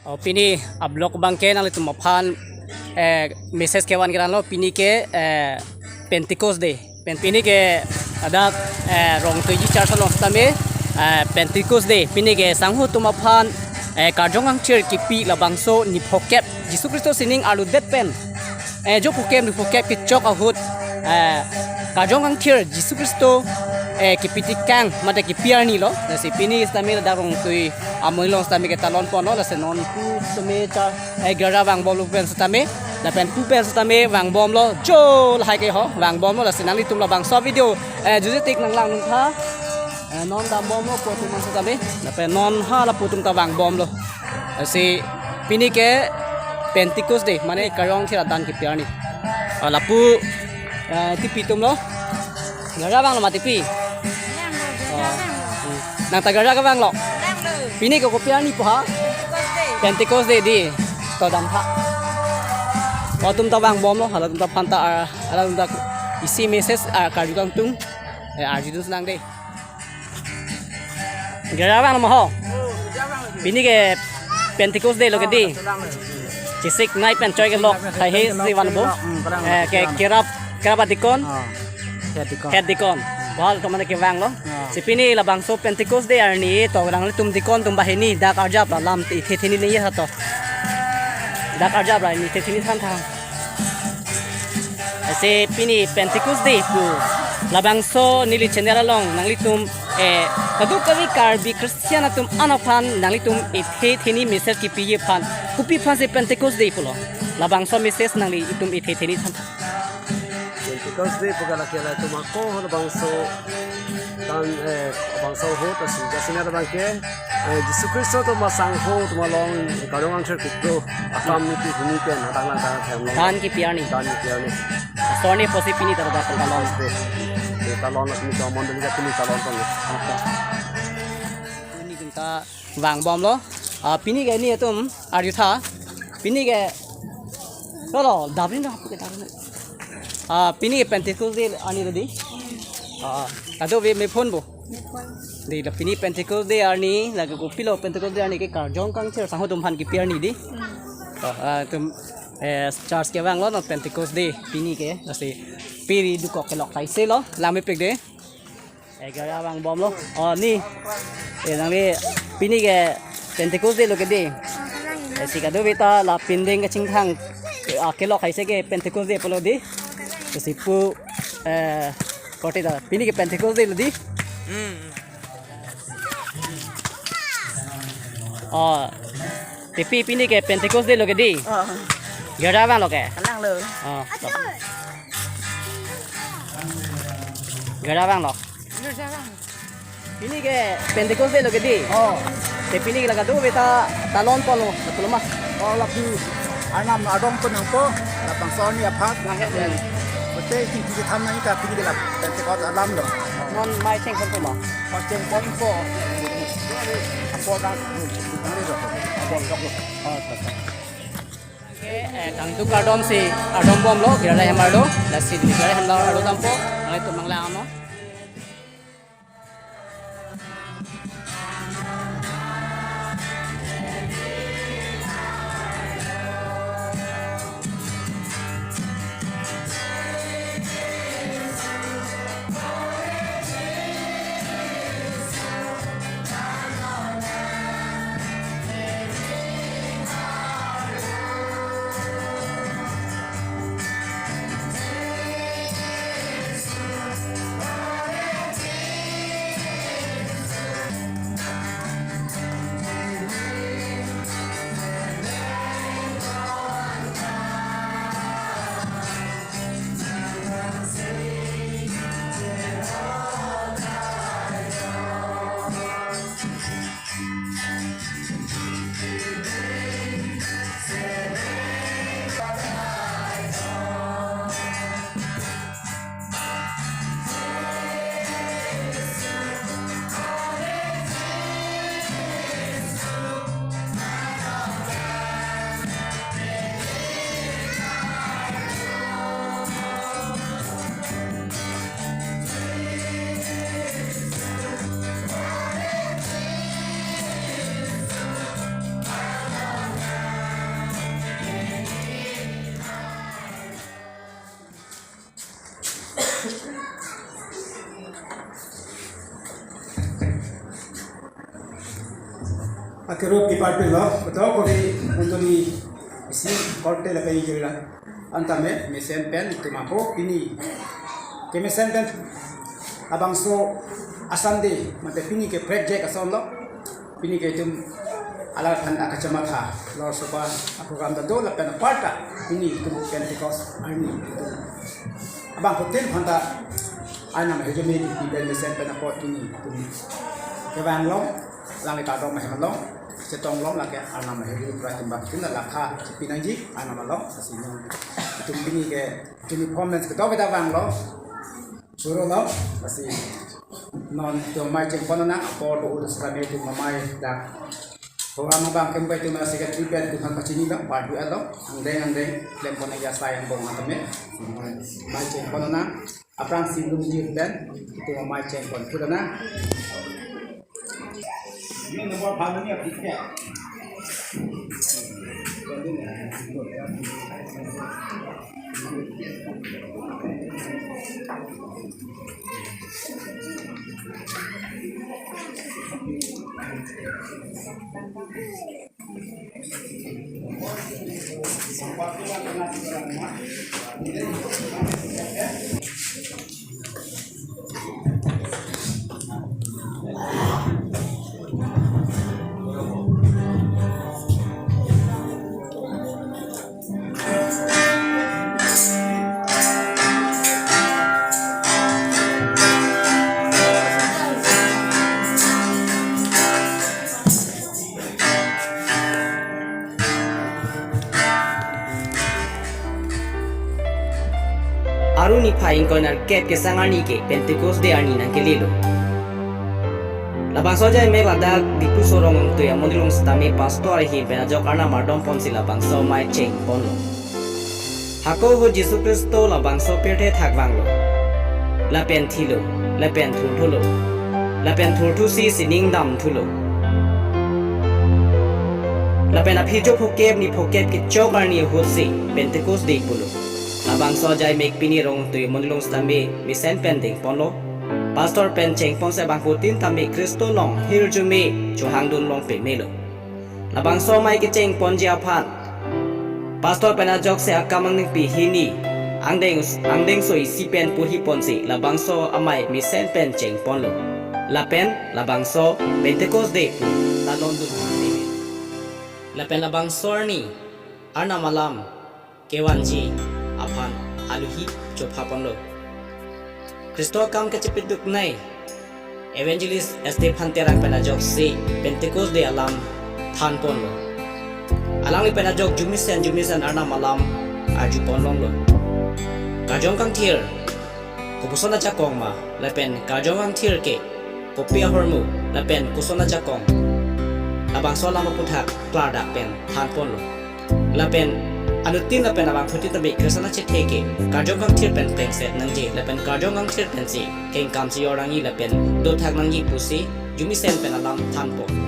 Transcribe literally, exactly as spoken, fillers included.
Oh, pini a-vlog abangke nanglitum aphan, eh, message kevan keranlo, pini ke, eh, Pentecost Day. Pen pini ke ladak, eh, Rongtoiji Church along setame, eh, Pentecost Day. Pini ke sangho atum aphan, eh, Karjong Kangthir kipi labangso niphokep, Jisu Khristo sining arludet pen, eh, jo phokep niphokep kechok ahut, eh, Karjong Kangthir Jisu Khristo, eh, kipi tikang mate kipi arni lo. Lasi pini setame ladak Rongtoi amoi along setame ketalon ponlo, lasi non pu setame cha, eh, girja vangbomlo pen setame, lapen pu pen setame vangbomlo, jo lahai ke ho vangbomlo, lasi nanglitum labangso video, eh, jujetik nanglang nangtha, eh, non dambomlo pu atum setame, lapen non ha lapu atum ta vangbomlo. Lasi pini ke Pentecost Day, mane Karjong Kangthir adan kipi arni. Ah, lapu, eh, tipi atumlo. Girja vanglo ma tipi? Vanglo, girja vanglo. Hmm. Nang ta girja kevanglo? Vanglo. Pini ke kopi arni pu ha? Pentecost Day. Pentecost Day dei. To damtha. Atum ta vangbomlo, halatum ta aphan ta, ah, halatum ta isi message, ah, karju kangtung, eh, arjudun nang dei. Girja vanglo ma ho? Pini ke Pentecost Day lo ke dei. Chesik nai pen choi kelok, thai he si vanpo. Eh, ke kerap, kerap adikon. Ah, head deacon. Head deacon. Bal to mane kevanglo. Ah. Si pini labangso Pentecost Day arni to nanglitum deacon atum banghini dak arjap ra lam ithe theni ningje tha to. Dak arjap ra ithe theni than tha. Lasi pini Pentecost Day pu labangso neli channel along nanglitum, eh, kadokave Karbi Christian atum an aphan nanglitum ithe theni message kipiji aphan, kopi aphan si Pentecost Day pulo. Labangso message nanglitum ithe theni than. Pentecost Day pu ke lake latum ako labangso tan, eh, bangso ahut asi jasemet abangke, eh, Jisu Khristo atum asangho atum along Karjong Kangthir kikro akam niti hini pen hatang lang tang hem long. Dan kipi arni. Dan kipi arni. Asor ni pusi pini ta ladak talon. Talon lak ni kamon demi pini talon tong. Oke. Pini atum ta vangbomlo. Ah, pini ke nelitum arjutha. Pini ke, kalo, dabring dah, apa ke dabring? Ah, pini ke Pentecost Day arni lo dei. Ah, kadokave mephonpo. Mephon. Dei, la pini Pentecost Day arni, lake kopilo Pentecost Day arni ke Karjong Kangthir sangho atum aphan kipi arni dei. Hmm. Ah, ah, atum, eh, church kevanglo non Pentecost Day pini ke, lasi piri dokok kelok thaiselo, lang mepik dei. Eh, girja vangbomlo. Oh, ni. Eh, nangli pini ke Pentecost Day lo ke dei. Eh, si kadokave ta la pindeng kachingthang, eh, ah, kelok thaise ke Pentecost Day pulo dei. Eh, si pu, eh, korte ta pini ke Pentecost Day lo dei. Hmm. Oh. Tipi pini ke Pentecost Day lo ke dei. Oh. Girja vanglo ke? Vanglo. Oh. Girja vanglo. Girja vang. Pini ke Pentecost Day lo ke dei. Oh. Te pini ke la kadokave ta talon ponlo, betul ma? Oh, lapu Arnam adong pon nangpo, labangso arni aphan. Nang he. Bote tingki tham nangji ta pini ke la Pentecost alam lo. Non mai cheng ponpo ma? Mai cheng ponpo. Apo dak, nang ni ro. Apo dak. Oh, tak, tak. Oke, eh, kangtu kardom si ardombomlo, girja hem arlo, lasi girja hem arlo dampo, nanglitum nanglang non. Kero pipar pilo, betul kori untuk di isi korte lapen ijirla. Antame mesen pen itum ako pini. Kemesen pen labangso a-Sunday, mate pini ke project ason lo. Pini ke itum alar than akachematha. Lord Supper a-program ta do lapen aparta. Pini itum Pentecost arni itum abangphutin aphanta Arnam ahirjume kipi pen mesen pen ako pini itum kevang long, alangli kardom ahem along chetong long, lake Arnam ahirjume pura timbang tin la lakha chipi nangji Arnam along. Lasi non itum pini ke itum performance ketok kita vang long, suru long. Lasi non itum amei chengpon nang apor do udah serame itum amei dak program abang kempai itum secretary pen itum pachini long, part dua long, angdeng angdeng klempon nangji asai angbong antame amei chengpon nang. Aphrangsi lungjir pen itum amei chengpon pura nang. Aru niphai ingkoi nerkep kesang arni ke Pentecost Day arni nangkelelo. Labangso ajai mek ladak Diphu Sorong Engtui Amondolung sitame pastor ahin pen ajok Arnam ardom ponsi labangso amei chengponlo. Hako ahut Jisu Khristo labangso pirthe thak vanglo, lapen thilo, lapen thurthulo, lapen thurthusi sining damthulo. Lapen aphi jo phokep ni phokep kechok arni ahutsi Pentecost Day pulo. Labangso ajai mek pini Rong Engtui Amondolung sitame mesen pen dengponlo. Pastor pen chengponsi abangphutin tame Khristo along ahirjume chohangdun long pemelo. Labangso amei kechengponji aphan pastor pen ajoksi akam angdengpi hini angdeng angdengso isi pen porhi ponsi labangso amei mesen pen chengponlo. Lapen labangso Pentecost Day pu talon dun. Lapen labangso arni Arnam alam kevanji aphan aluhi chophaponlo. Khristo akam kachepeduknei Evangelist Stephen Terang pen ajoksi Pentecost Day alam thanponlo. Alangli pen ajok jumisen jumisen Arnam alam arjuponlonglo. Karjong kangthir kopuson ajakong ma, lapen karjong kangthir ke kopi ahormu, lapen koson ajakong, labangso alam aputhak klardak pen thanponlo. Lapen anuttin lapen abangphutin tame Khristan achethe ke karjong kangthir pen plengset nangji, lapen karjong kangthir pensi kengkam si yor nangji lapen dothak nangji pusi jumisen pen alam thanpon.